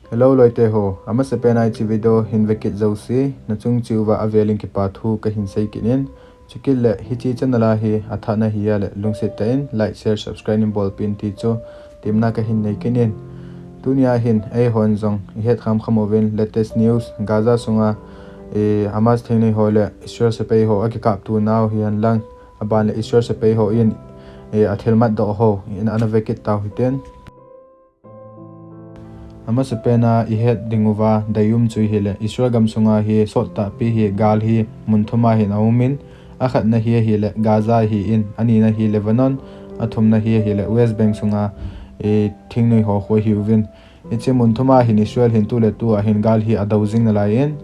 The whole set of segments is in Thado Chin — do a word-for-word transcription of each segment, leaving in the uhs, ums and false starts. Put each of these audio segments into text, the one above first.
Hello loite ho, amasapen a hiche video hin vekit jouse, nachung cheh uva avelin kipa thu kahin seikit in. Chukit le hiche channel a hi athah nahi a le lungset tah in like, share, subscribe in bolpeh in ti chu temna kahin neikit in. Tunia hin eihon jong ihet khamkham uvin latest news Gaza sunga, eh, Hamas thingnoi ho le Israel sepai ho akikapto nau hihen lang, aban le Israel sepai hon, eh, athilmat doh ho in ana vekit tau hitin. Amasapen a ihet ding uva deium chu hile Israel gamsunga hi sottahpi hi gal hi mun thum a hin aumin, akhatna hi ahile Gaza ahin, anina hi Lebanon, athumna hi ahile West Bank sunga, eh, thingnoi ho khu ahiuvin. Hiche mun thum a hin Israel hin tuletu a hin gal hi adou jing nalai in,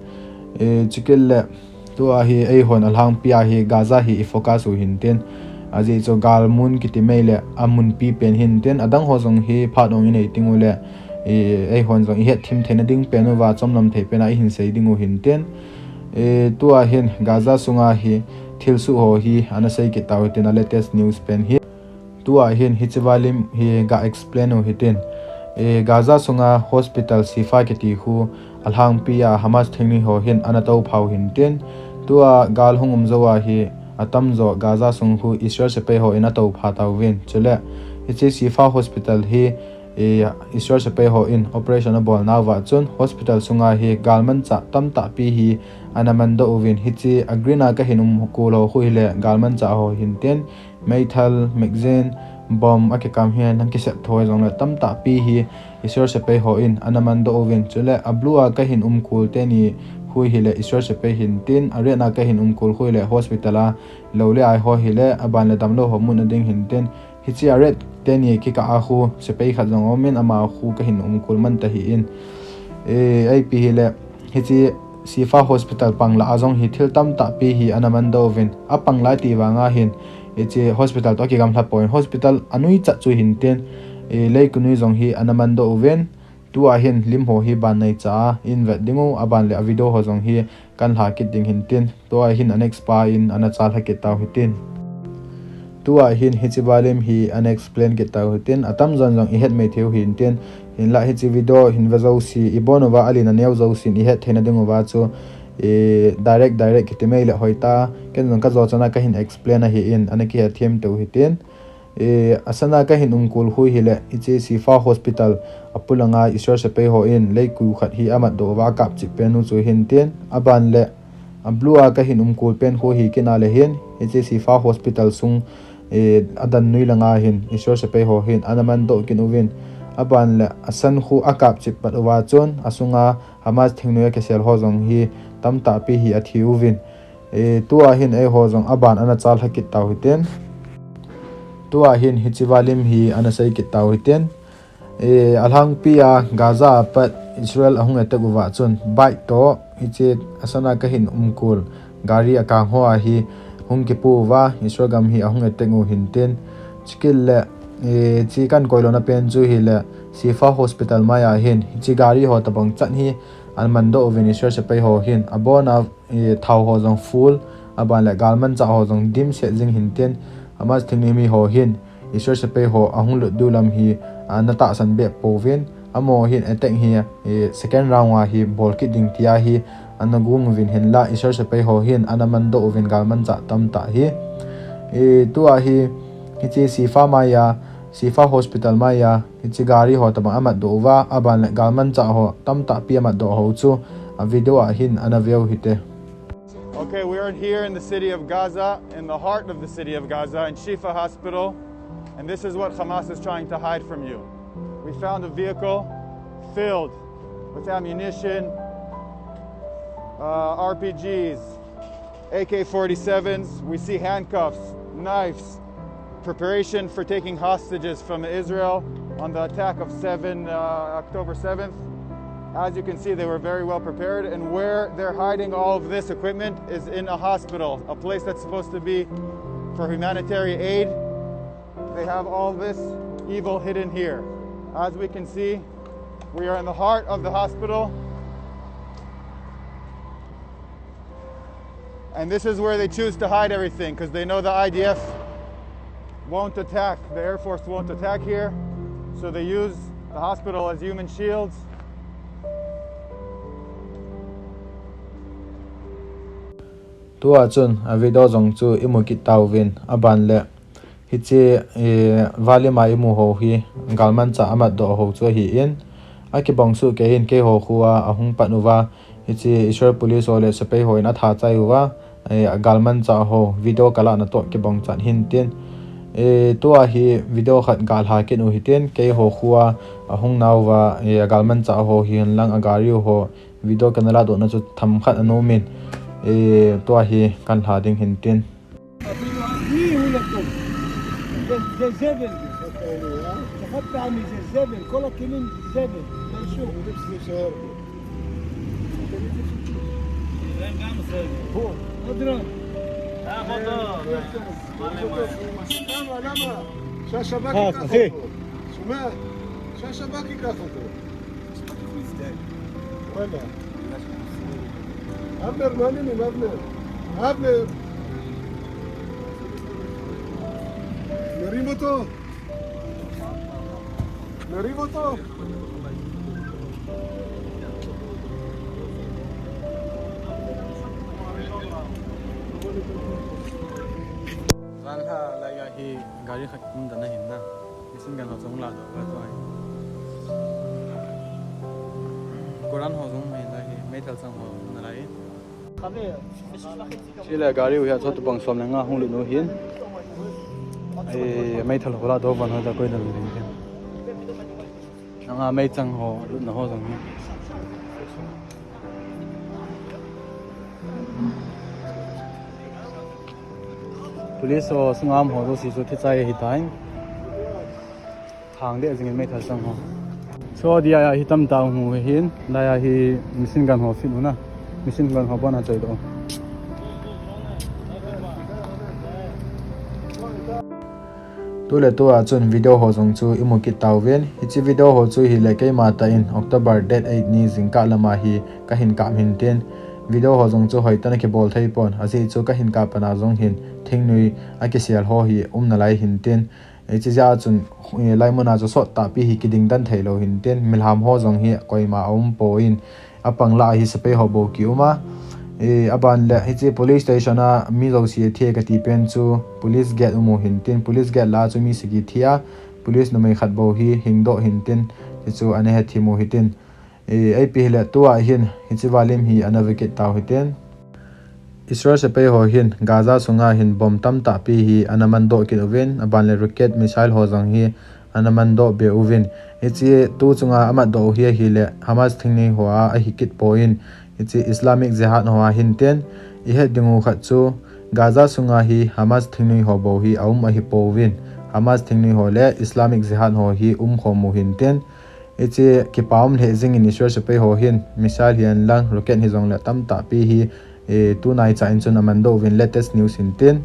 eh, chukit le tua hi eihon alhangpi a hi Gaza hi ifocus u hintin. Ajeh chu gal mun kiti mai le amunpi pen hintin, adang ho jong hi phat ong inei ding u le, eh, eihon jong ihet thim theina ding pen uva chomlam thei pen a ihin sei ding u hintin. Eh, tua hin Gaza sunga hi thilsoh ho hi ana seikit tau hitin, a latest news pen hi. Tua hin hiche valim hi ga explain u hitin. Eh, Gaza sunga hospital Shifa kiti khu alhangpi a Hamas thingnoi ho hin ana touphau hintin. Tua gal hung um jou a hi atamjo Gaza sung khu Israel sepai hon atoupha tauvin. Chule hiche Shifa hospital hi, eh, Israel sepai hon operation abol nauva chun hospital sunga hi galmanchah tamtahpi hi ana mandoh uvin. Hiche a green a kahin umkol ho khu hile galmanchah ho hintin. Meithal, magazine, bomb akikam hihen lang kisep thoi jongle tamtahpi hi Israel sepai hon ana mandoh uvin. Chule a blue a kahin umkol teni khu hile Israel sepai hintin, a red a kahin umkol khu hile hospital a lou le ai ho hile, aban le damlou ho muna ding hintin. Hiche a red teni kikah a khu sepai khat jong aumin, ama khu kahin umkol man tahin. Eh, ipi hile hiche Shifa hospital panglah a jong hi thil tamtahpi hi ana mandoh uvin. Apang lai ti vanga hin hiche hospital toh kigamlha poi. Hospital anuichat chu hintin, eh, leikunui jong hi ana mandoh uvin. Tua hin lim ho hi ban naicha a ihin vet ding u, aban le a video ho jong hi kahin lhakit ding hintin. Tua hin a next pa in ana chalha kit tau hitin. Tua hin hiche valim hi ana explain kit tau hitin. Atamjon jong ihet mai thei u hintin. Hinlah hiche video hin ve jouse, ibon uva alen aneo jousen ihet theina ding uva chu, eh, direct, direct kiti mai le hoitah. Ken jong kajo chan a kahin explain ahin, ana kihet them teu hitin. Eh, asan a kahin umkol khu hile hiche Shifa hospital apulanga Israel sepai hon leiku khat hi amatdoh uva akapchip pen u chu hintin. Aban le a blue a kahin umkol pen khu hi kit a le hin, hiche Shifa hospital sung, eh, adan nui langa hin Israel sepai ho hin ana mandoh kit uvin. Aban le asan khu akapchip pat uva chun asunga Hamas thingnoi a kisel ho jong hi tamtahpi hi athi uvin. Eh, tua hin eiho jong aban ana chalha kit tau hitin. Tua hin hiche valim hi ana seikit tau hitin. Eh, alhangpi a Gaza a pat Israel ahung attack uva chun bike toh hiche asan a kahin umkol gari akang ho a hi hung kipu uva Israel gam hi ahung attack u hintin. Chukit le, eh, hiche kahin koilona pen chu hile Shifa hospital mai a hin hiche gari ho tabang chan hi ana mandoh uvin Israel sepai ho hin. Abon a, eh, thao ho jong full, aban le galmanchah ho jong dimset jing hintin. Hamas thingnoi mi ho hin Israel sepai ho ahung lut diu lam hi ana tahsan bep pouvin. Amaho hin attack hi, eh, second round a hi bol kit ding tia hi ana gong uvin, hinlah Israel sepai ho hin ana mandoh uvin galmanchah tamtah hi. Eh, tua hi hiche Shifa mai a, Shifa hospital mai a hiche gari ho tabang amatdoh uva, aban le galmanchah ho tamtahpi amatdoh ho chu a video a hin ana ve u hite. Okay, we are here in the city of Gaza, in the heart of the city of Gaza, in Shifa Hospital, and this is what Hamas is trying to hide from you. We found a vehicle filled with ammunition, uh, R P Gs, A K forty-sevens. We see handcuffs, knives, preparation for taking hostages from Israel on the attack of seven, uh, October seventh. As you can see, they were very well prepared, and where they're hiding all of this equipment is in a hospital, a place that's supposed to be for humanitarian aid. They have all this evil hidden here. As we can see, we are in the heart of the hospital. And this is where they choose to hide everything, 'cause they know the I D F won't attack, the Air Force won't attack here. So they use the hospital as human shields. Tua chun a video jong chu imu kit tauvin, aban le hiche, eh, valim a imu ho hi galmanchah amatdoh ho chu ahin, akibang soh kei in keiho khoa ahung pan uva, hiche Israel police ho le sepai hon atha chai uva, eh, galmanchah ho video kalahna toh kibang chan hintin. Eh, tua hi video khat galha kit u hitin, keiho khoa ahung nauva, eh, galmanchah ho hihen lang agari ho video kana lahdohna chu themkhat ana umin, eh, tua hi kan lha ding hintin. זה, זה זבל. זה חד פעמי, זה זבל. כל הכלים זה זבל. למה, למה? שהשב"כ ייקח אותו. שומע? שהשב"כ ייקח אותו. וואלה. אבנר, מה העניינים, אבנר? אבנר! מרים אותו! מרים אותו! Jan lha lai a hi gari khat um dan ahin na. Machine gun ho jong lahdoh uva tua hi. Koran ho jong um ahin lai hi, meithal chang ho um nalai. Chule gari u hi a chun tobang som le nga hung lut u hin. Eh, meithal ho lahdoh uva ho ja koi dan hin. Nanga meichang ho, lutna ho jong hi. Police ho sunga um ho jouse chu thi chai ahitai. Thang deh jingin meithal chang ho. Chu dia hi tamtah hung u hin, lai a hi machine gun ho fit u na. Machine gun ho bon a choi doh. Tule tua chun video ho jong chu imu kit tauvin. Hiche video ho chu hile keima tah in October date eight ni jingkah lama hi kahin kap hintin. Video ho jong chu hoitah in akibol thei pon. Ajeh chu kahin kap pan a jong hin thingnoi akisel ho hi um nalai hintin. Hiche jeh a chun, eh, laimun a chu sot tahpi hi kiding den thei lou hintin. Milham ho jong hi koima aum pon. Apang lah a hi sepai ho bou ki um a. Eh, aban le hiche police station a mi jouse athi kati pen chu police gate um u hintin, police gate lah a chu mi sagi thi a, police numei khat bou hi hingdoh hintin, hichu ana hethem u hitin. Eh, ipi hile tua hin hiche valim hi ana ve kit tau hitin. Israel sepai ho hin Gaza sunga hin bomb tamtah pi hi ana mandoh kit uvin, aban le rocket missile ho jong hi ana mandoh be uvin. Hiche tu chunga amatdoh u hi ahile Hamas thingnoi ho a ahi kit pon, hiche Islamic Jihad ho a hintin, ihet ding u khat chu Gaza sunga hi Hamas thingnoi ho bou hi aum ahi pouvin, Hamas thingnoi ho le Islamic Jihad ho hi umkhom u hintin. Hiche kipa um lheh jingin Israel sepai ho hin missile hihen lang rocket hijongle tamtah pi hi, eh, tunai cha in chun amandoh uvin latest news hintin.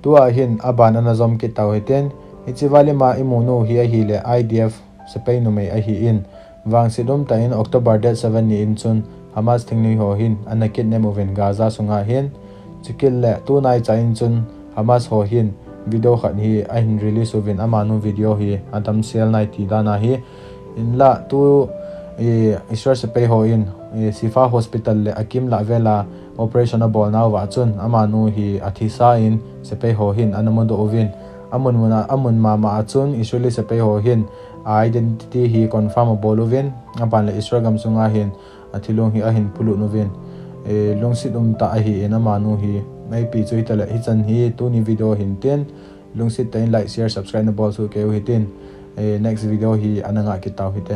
Tua hin aban ana jom kit tau hitin. Hiche valim a imu u hi ahile I D F sepai numei ahin. Vangset umtah in October date seven ni in chun Hamas thingnoi ho hin ana kidnap uvin Gaza sunga hin. Chukit le tunai cha in chun Hamas ho hin video khat hi ahin release uvin amanu video hi adamsel nai ti dan ahi. Hinlah tu, eh, Israel sepai ho in, eh, Shifa Hospital le akim lah vel a operation abol nauva chun amanu hi athisa in sepai ho hin ana mudoh uvin. Amun mun a, amun mama a chun Israeli sepai ho hin a identity hi confirm abol uvin. Aban le Israel gam sunga hin athilong hi ahin polut uvin, eh, lungset umtah ahin amanu hi. Ipi chu hitaleh hichan hi tuni video hintin, lungset tah in like, share, subscribe nabol soh kei u hitin, eh, next video hi ana ngah kit tau hite.